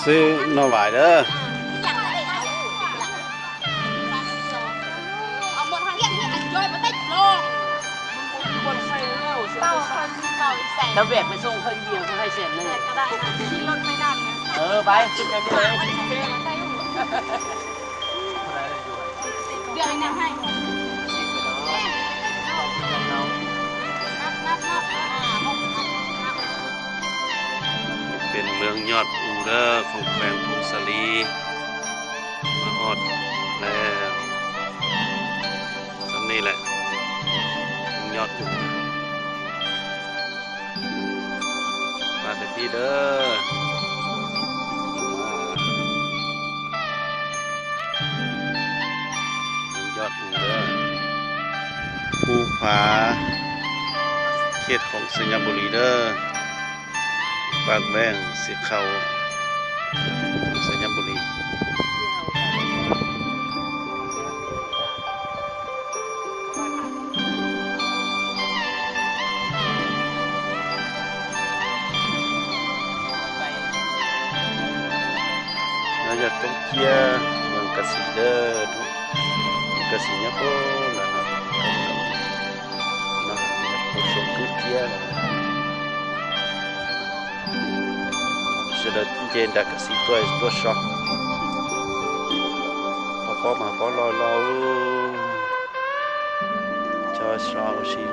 ຊື້ໜໍ່ຫວາຍເດີ. ແລ້ວແບກໄປສົ່ງເຂົາຢູ່ວຽງ ເຂົາໃຫ້ແສນໜຶ່ງ. ເອີ ໄປ ເປັນເມືອງຍອດອູເດີ ຂອງແຂວງຜົ້ງສາລີ. ມາຮອດແລ້ວ ສ່ຳນີ້ແຫຼະ ເມືອງຍອດອູ. ມາແຕ່ພີ້ເດີ ມາ ເມືອງຍອດອູເດີ. ພູຜາ ເຂດຂອງໄຊຍະບູລີເດີ. ປາກແຫວ່ງ ເຊເຂົ້າ ໄຊຍະບູລີ. ເຮົາຢາກທ່ອງທ່ຽວເມືອງກາສີເດີ ກາສີຍາໂປນະເນາະ ເນາະ ຜູ້ຊົມຄືກຽວ. Je le jenda kasi tua tua sha. Papa ma pa la la. Cha sha shi.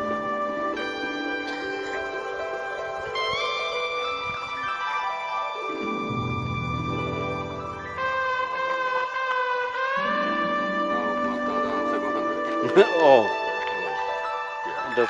Oh. The